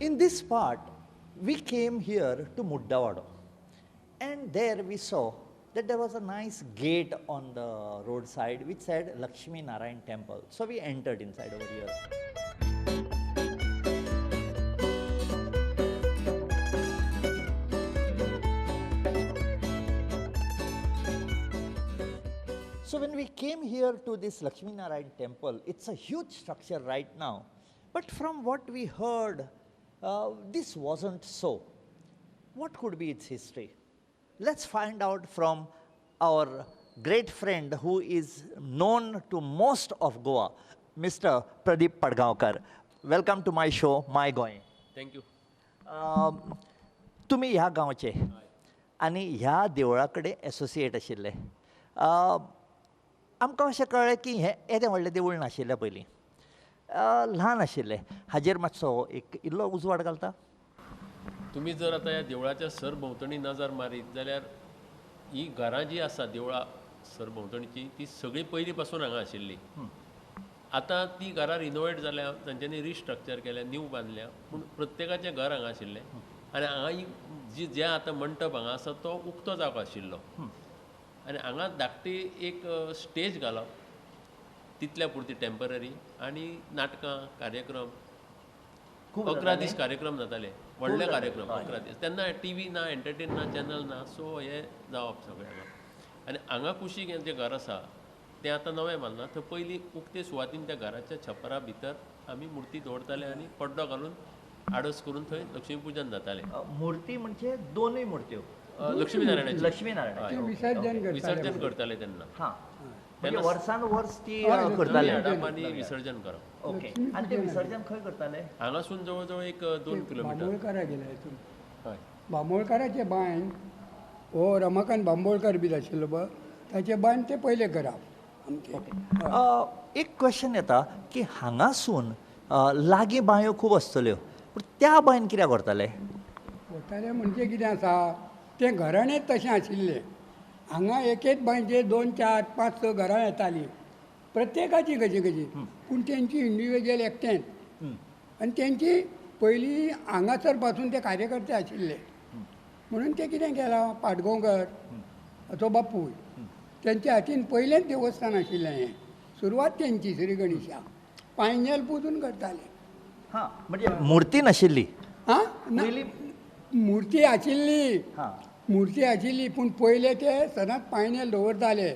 In this part, we came here to Muddawado, and there we saw that there was a nice gate on the roadside which said Lakshmi Narayan Temple. So we entered inside over here. So when we came here to this Lakshmi Narayan Temple, it's a huge structure right now. But from what we heard, this wasn't so. What could be its history? Let's find out from our great friend who is known to most of Goa, Mr. Pradeep Padgaonkar. Welcome to my show, My Goem. Thank you. तुमी ह्या गांवचे आनी ह्या देवळा कडेन associate आशिल्ले. आमकां अशें कळ्ळें की हें येदें व्हडलें देवूळ नाशिल्लें पयलीं, ल्हान आशिल्लें. हाजेर मातसो एक इल्लो उजवाड घालता. तुमी जर आतां ह्या देवळाच्या सरभोंवतणी नजर मारीत जाल्यार ही घरां जी आसा देवळा सरभोंवतणची ती सगळीं पयलीं पासून हांगा आशिल्ली. आतां ती घरां रिनोवेट जाल्या, तांच्यांनी रिस्ट्रक्चर केल्या, न्यू बांदल्या, पूण प्रत्येकाचें घर हांगा आशिल्लें. आनी हांगा ही जी जें आतां मंटप हांगा आसा तो उक्तो जागो आशिल्लो आनी हांगा धाकटी एक स्टेज घालप तितल्या पुरती टेम्पररी आनी नाटकां कार्यक्रम 11 दीस कार्यक्रम जाताले, व्हडले कार्यक्रम 11 दीस. तेन्ना टी व्ही ना, एंटरटेन ना, चॅनल ना, सो हें जावप सगळें हांगा. आनी हांगा कुशीक हें जें घर आसा तें आतां नवें बांदलां. थंय पयलीं उक्ते सुवातीन त्या घराच्या छप्परा भितर आमी मुर्ती दवरताले आनी पड्डो घालून आडस करून थंय लक्ष्मी पुजन जातालें. मुर्ती म्हणजे दोनूय मुर्त्यो लक्ष्मी नारायणाची, लक्ष्मी नारायण विसर्जन करताले तेन्ना. हां, म्हणजे वर्सान वर्स ती करताले आनी विसर्जन करप. ओके. आनी ते विसर्जन खंय करताले? हांगासून जवळ जवळ एक 2 किलोमिटर बांबोळकारा गेले हितून. बांबोळकाराचे बांयन हो रमाकांत बांबोळकार बी आशिल्लो पळय, ताचे बांयन ते पयलें करप आमचें. एक क्वेश्चन येता की हांगासून लागीं बांयो खूब आसतल्यो, पूण त्या बांयन कित्याक व्हरताले? व्हरताले म्हणजे कितें आसा, तें घराणेच तशें आशिल्लें. हांगा एकेच बांयचेर 2, 4, 5, 6 घरां येतालीं प्रत्येकाची कशी कशी, पूण तेंची इंडिविज्युअल एकटेंच. आनी तेंची पयलीं हांगासर पासून ते कार्यकर्ते आशिल्ले म्हणून ते कितें केलां, पाटगांवकर तो बापूय तेंच्या हातीन पयलेंच देवस्थान आशिल्लें हें. सुरवात तेंची श्री गणेशा पांयजेल पुजून करताले. हां, म्हणजे मुर्ती नाशिल्ली? हां, मुर्ती आशिल्ली, मुर्ती आशिल्ली, पूण पयले ते सदांच पांयजेल दवरताले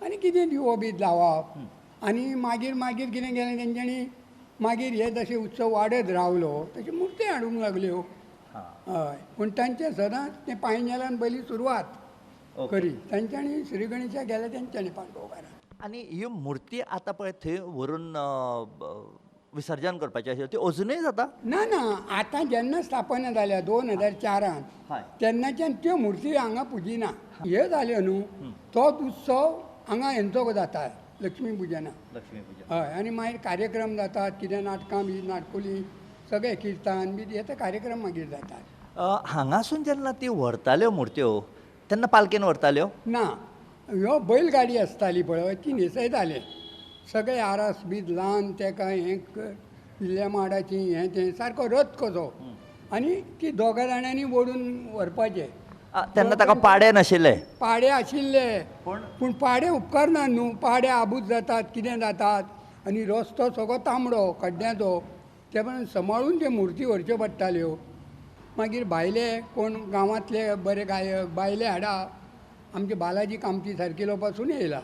आनी कितें दिवो बी लावप. आनी मागीर मागीर कितें केलें तेंच्यांनी, मागीर हे जशे उत्सव वाडत रावलो तशी मुर्ती हाडूंक लागल्यो. हय, पूण तांचे सदांच तें पांयजेलान पयली सुरवात करी तांच्यांनी, श्री गणेशा गेले तेंच्यांनी पांडवकारान. आनी ह्यो मुर्ती आतां पळय थंय व्हरून विसर्जन करपाचें आशिल्लें, त्यो अजुनूय जाता? ना ना, आतां जेन्ना स्थापना जाल्या 2004 तेन्नाच्यान त्यो मुर्ती हांगा पुजिना. हे जाल्यो न्हू, तोच उत्सव हांगा हेंचो जाता, लक्ष्मी पुजना. लक्ष्मी पुजन. हय, आनी मागीर कार्यक्रम जातात, कितें नाटकां बी नाटकुली सगळें किर्तन बी हे ते कार्यक्रम मागीर जातात. हांगासून जेन्ना ती व्हरताल्यो मुर्त्यो तेन्ना पालकेन व्हरताल्यो? ना, ह्यो बैलगाडी आसताली पळय ती न्हेसयताले सगळे, आरास बी ल्हान तेका हें इल्ल्या माडाची हें तें सारको रथ कसो, आनी ती दोगा जाणांनी ओडून व्हरपाचें. तेन्ना ताका पाडे नाशिल्ले? पाडे आशिल्ले, पूण पाडे उपकारना न्हू, पाडे आबूज जातात कितें जातात, आनी रस्तो सगळो तांबडो खड्ड्याचो, ते प्रमाणे सांबाळून त्यो मुर्ती व्हरच्यो पडटाल्यो. मागीर भायले कोण गांवांतले बरे गायक भायले हाडा, आमचे बालाजी कामती सारकिलो पासून येयला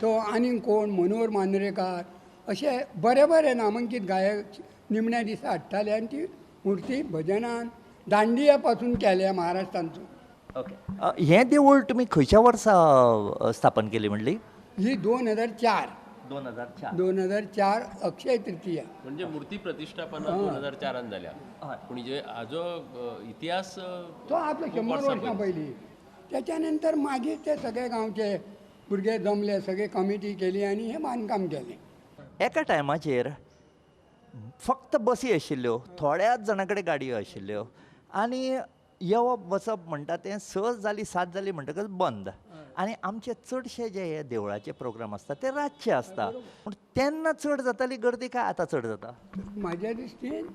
तो, आनीक कोण मनोहर मांद्रेकार, अशे बरे बरे नामांकीत गायक निमण्या दिसा हाडटाले आनी ती मुर्ती भजनान दांडिया पासून केल्या महाराष्ट्रांतसून. ओके. हें देवूळ तुमी खंयच्या वर्सा स्थापन केली म्हणली? ही 2004. 2004. 2004 अक्षय तृतीया. म्हणजे मूर्ती प्रतिष्ठापना 2004 जाल्या, पूण जे हाजो इतिहास तो आपलो 100 वर्सां पयलीं. त्याच्या नंतर मागीर ते सगळे गांवचे भुरगे जमले, सगळे कमिटी केली आनी हें बांदकाम केलें. एका टायमाचेर फक्त बसी आशिल्ल्यो, थोड्याच जाणां कडेन गाडयो आशिल्ल्यो, आनी येवप वचप म्हणटा तें 6 जालीं 7 जालीं म्हणटकच बंद. आनी आमचे चडशे जे हे देवळाचे प्रोग्राम आसता ते रातचे आसता, पूण तेन्ना चड जाताली गर्दी काय आतां चड जाता? म्हाज्या दृश्टीन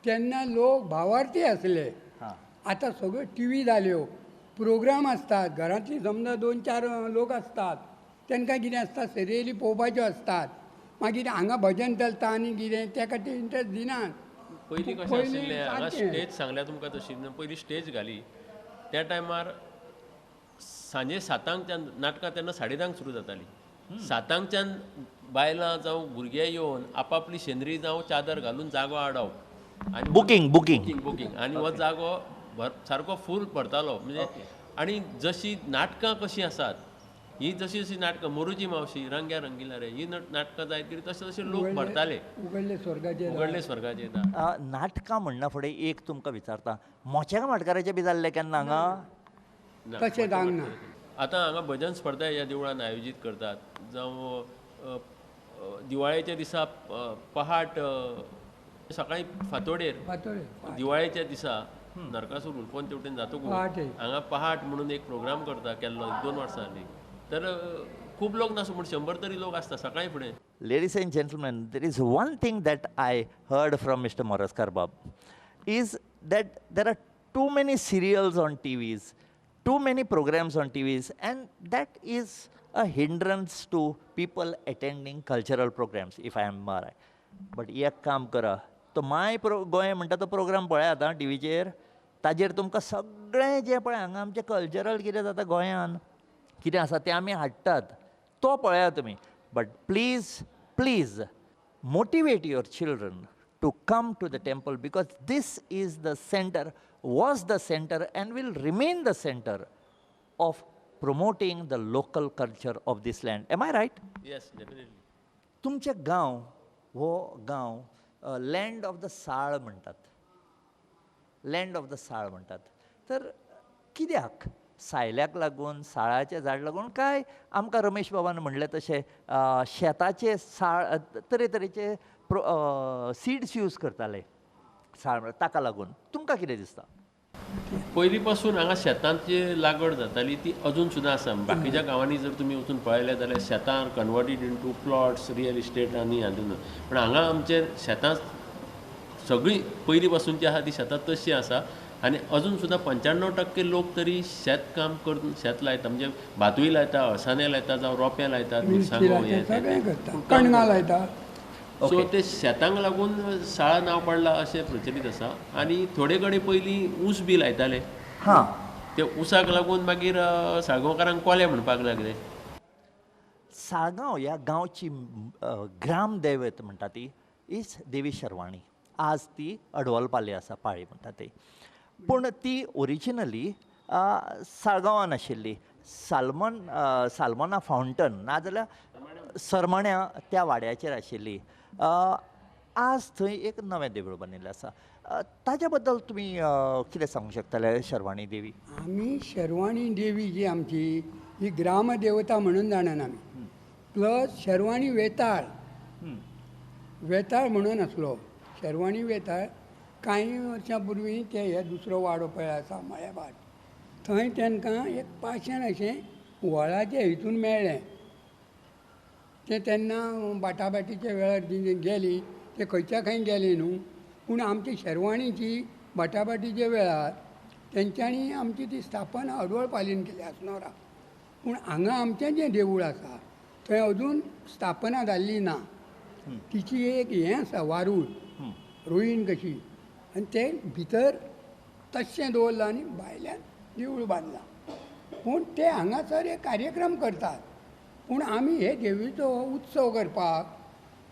तेन्ना लोक भावार्थी आसले. आतां सगळ्यो टिवी जाल्यो, प्रोग्राम आसतात, घरांतली समजा 2-4 लोक आसतात, तांकां कितें आसता सिरियली पळोवपाच्यो आसतात, मागीर हांगा भजन चलता आनी कितें तेका ते इंट्रस्ट दिनात. पयलीं कशें आशिल्लें हांगा स्टेज सांगल्या तुमकां तशी, पयलीं स्टेज घाली त्या टायमार सांजे 7ांकच्यान नाटकां तेन्ना 10:30 सुरू जातालीं. 7ांकच्यान बायलां जावं भुरगे येवन आपापली शेंदरी जावं चादर घालून जागो आडावप आनी बुकींग बुकींग बुकींग आनी हो जागो सारको फूल भरतालो. म्हणजे आनी जशी नाटकां कशीं आसात ही जशी जशी नाटकां मोरूजी मावशी, रंग्या रंगिला रे ही नाटकां जायत गेली तशे तशे लोक भरताले. उगडले स्वर्गाचे उगडले स्वर्गाचे दार. नाटकां म्हणना फुडें एक तुमकां विचारता, मोच्या माटकाराचें बी जाल्लें केन्ना हांगा? तशें जावंक ना. आतां हांगा भजन स्पर्धा ह्या देवळान आयोजीत करतात, जावं दिवाळेच्या दिसा पहाट सकाळीं फांतोडेर दिवाळेच्या दिसा नरकासूर हुलपोवन तेवटेन जातकूच हांगा पहाट म्हणून एक प्रोग्राम करता केल्लो 1-2 वर्सां जालीं. तर खूब लोक नासूं पूण 100 तरी लोक आसता सकाळीं फुडें. Ladies and gentlemen, there is one thing that I heard from mister Moraskar Bab is that there are too many serials on TVs, too many programs on TVs, and that is a hindrance to people attending cultural programs, if I am right. But एक काम करा, तो माय गोंय म्हणटा तो programme पळयात आं टिवीचेर, ताजेर तुमकां सगळें जें पळय हांगा आमचें कल्चरल कितें जाता गोंयान कितें आसा तें आमी हाडटात, तो पळयात तुमी. But please please motivate your children to come to the temple, because this is the center, was the center and will remain the center of promoting the local culture of this land. Am I right? Yes, definitely. तुमचे गांव हो गांव land of the साळ म्हणटात, land of the साळ म्हणटात, तर कित्याक सायल्याक लागून, साळाचें झाड लागून, काय आमकां रमेश बाबान म्हणलें तशें शेताचे साळ तरेतरेचे सीड्स यूज करताले साळ म्हळ्यार, ताका लागून तुमकां कितें दिसता? पयलीं पासून हांगा शेतांची लागवड जाताली ती अजून सुद्दां आसा. बाकीच्या गांवांनी जर तुमी वचून पळयलें जाल्यार शेतां converted into plots, real estate आनी हातून, पूण हांगा आमचे शेतां सगळीं पयलीं पासून जी आसा ती शेतां तशी आसा आनी अजून सुद्दां 95% लोक तरी शेत काम करून शेत लायता, म्हणजे भातूय लायता, अळसाणे लायता, जावं रोंपे लायतात, मिरसांगो हें कणगां लायता. सो ते शेतांक लागून साळा नांव पडलां अशें प्रचलीत आसा. आनी थोडे कडेन पयलीं ऊस बी लायताले, हां, ते ऊसाक लागून मागीर साळगांवकारांक कोले म्हणपाक लागले. साळगांव ह्या गांवची ग्रामदैवत म्हणटा ती is देवी शर्वाणी. आज ती अडवलपाली आसा, पाळी म्हणटा ती, पूण ती ओरिजिनली साळगांवान आशिल्ली. साल्मन साल्मोना फावंटन नाजाल्यार सरमण्या त्या वाड्याचेर आशिल्ली. आज थंय एक नवें देवूळ बांदिल्लें आसा, ताच्या बद्दल तुमी कितें सांगूंक शकतले? शर्वाणी देवी, आमी शर्वाणी देवी जी आमची ही ग्रामदेवता म्हणून जाणात आमी, प्लस शर्वाणी वेताळ, वेताळ म्हणून आसलो शर्वाणी वेताळ. कांय वर्सां पूर्वी ते हे दुसरो वाडो पळय आसा मळ्याभाट, थंय तांकां एक पाशण अशें व्हळाचे हितून मेळ्ळें. तें तेन्ना बाटाबाटीच्या वेळार जी गेली ते खंयच्या खंय गेली न्हू, पूण आमची शेरवाणीची बाटाबाटीच्या वेळार तेंच्यांनी आमची ती स्थापना अडवळ पालीन केली आसनोरा. पूण हांगा आमचें जें देवूळ आसा थंय अजून स्थापना जाल्ली ना. तिची एक हें आसा वारूळ, रुईन कशी, आनी तें भितर तशें दवरलां आनी भायल्यान देवूळ बांदलां. पूण ते हांगासर एक कार्यक्रम करतात. पूण आमी हे देवीचो उत्सव करपाक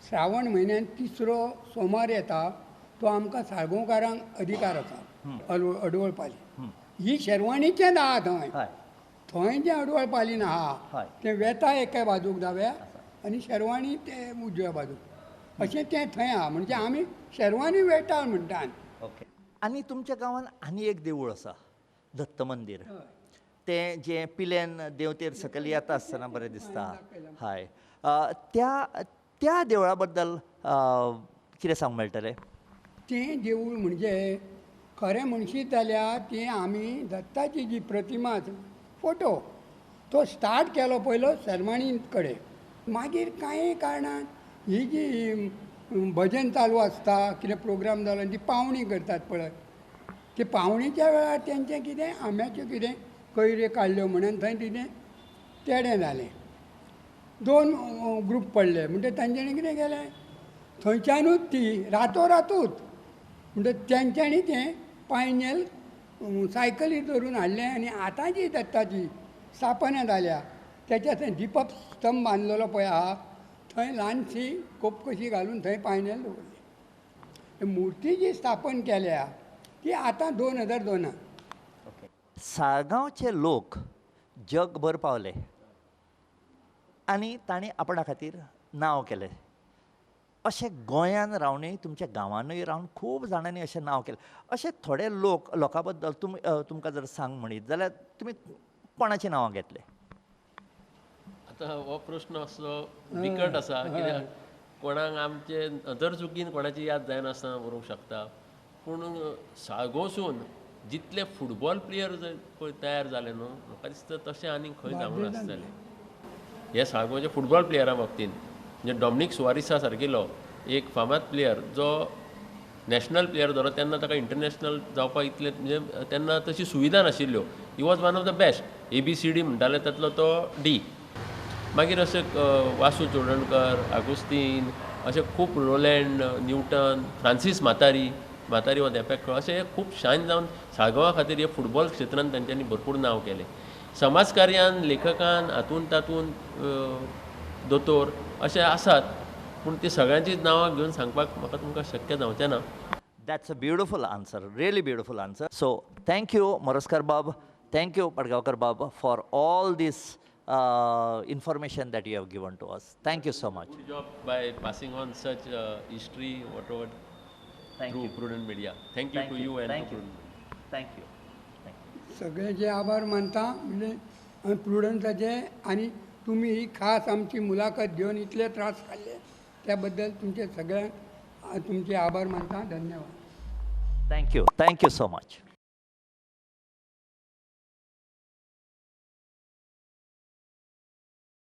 श्रावण म्हयन्यान तिसरो सोमार येता तो आमकां साळगांवकारांक अधिकार आसा अडवळ पाली. ही शेरवाणीचें आहा थंय, थंय जें अडवळ पालीन आहा तें वेता एका बाजूक दाव्या आनी शेरवाणी ते उजव्या बाजूक, अशें तें थंय आहा. म्हणजे आमी शेरवाणी वेताळ म्हणटात. ओके. आनी तुमच्या गांवान आनी एक देवूळ आसा, दत्त मंदीर, तें जें पिल्यान देंवतेर सकयल येता आसतना बरें दिसता. हय, त्या त्या देवळा बद्दल कितें सांगूंक मेळटलें? तें देवूळ म्हणजे खरें म्हणशीत जाल्यार तें आमी दत्ताची जी प्रतिमा आसा फोटो तो स्टार्ट केलो पयलो शर्माणी कडेन. मागीर कांय कारणान ही जी भजन चालू आसता, कितें प्रोग्राम जालो आनी ती पावणी करतात पळय, ते पावणेच्या वेळार तेंचें कितें आंब्याच्यो कितें कैऱ्यो काडल्यो म्हणून थंय कितें तेडें जालें, दोन ग्रूप पडले. म्हणटकीर तांच्यांनी कितें केलें, थंयच्यानूच ती रातोरातूच म्हणटकीर तेंच्यांनी तें पायनेल सायकली धरून हाडलें आनी आतां जी दत्ताची स्थापना जाल्या तेच्या थंय दिपक स्तंभ बांदलेलो पळय आहा थंय ल्हानशी खोप कशी घालून थंय पायनेल दवरली. मुर्ती जी स्थापन केल्या ती आतां 2002. साळगांवचे लोक जगभर पावले आनी तांणी आपणा खातीर नांव केलें. अशें गोंयान रावनूय तुमच्या गांवानूय रावन खूब जाणांनी अशें नांव केलें. अशे थोडे लोक लोकां बद्दल तुमी तुमकां जर सांग म्हणीत जाल्यार तुमी कोणाचीं नांवां घेतले? आतां हो प्रस्न असो बिकट आसा, कित्याक कोणाक आमचे नदर चुकीन कोणाची याद जायनासतना बरोवंक शकता. पूण साळगांवसून जितले फुटबॉल प्लेयर जर पळय तयार जाले न्हू, म्हाका दिसता तशें आनीक खंय जावंक नासतलें. हे साळगांवच्या फुटबॉल प्लेयरा बाबतीन म्हणजे डॉमनीक सुवारिसा सारकिलो एक फामाद प्लेयर जो नॅशनल प्लेयर जालो, तेन्ना ताका इंटरनॅशनल जावपाक इतले म्हणजे तेन्ना तशी सुविधा नाशिल्ल्यो. He was one of the best. ABCD म्हणटाले तातलो तो डी. मागीर अशे वासू चोडणकर, आगुस्तीन, अशे खूब रोलँड न्यूटन, फ्रांसीस म्हातारी, म्हातारी हो धेंप्याक खेळ, अशे खूब शायन जावन साळगांवा खातीर हे फुटबॉल क्षेत्रान तांच्यांनी भरपूर नांव केलें. समाजकार्यान, लेखकान, हातून तातून दोतोर अशे आसात, पूण ती सगळ्यांचीच नांवां घेवन सांगपाक म्हाका तुमकां शक्य जावचें ना. That's a beautiful answer, really beautiful answer. So thank you Moraskar Bab, thank you Padgaonkar Bab for all this information that you have given to us. Thank you so much. Good job by passing on such history, whatever, Thank through you. Prudent Media. Thank you Thank to you. you and Thank to you. Prudent Media. Thank you. Thank you. सगळ्यांचे आभार मानता म्हणजे प्रुडंटाचे, आनी तुमी ही खास आमची मुलाखत घेवन इतले त्रास काडले त्याबद्दल तुमचे सगळ्यांक तुमचे आभार मानता. धन्यवाद. Thank you. Thank you so much.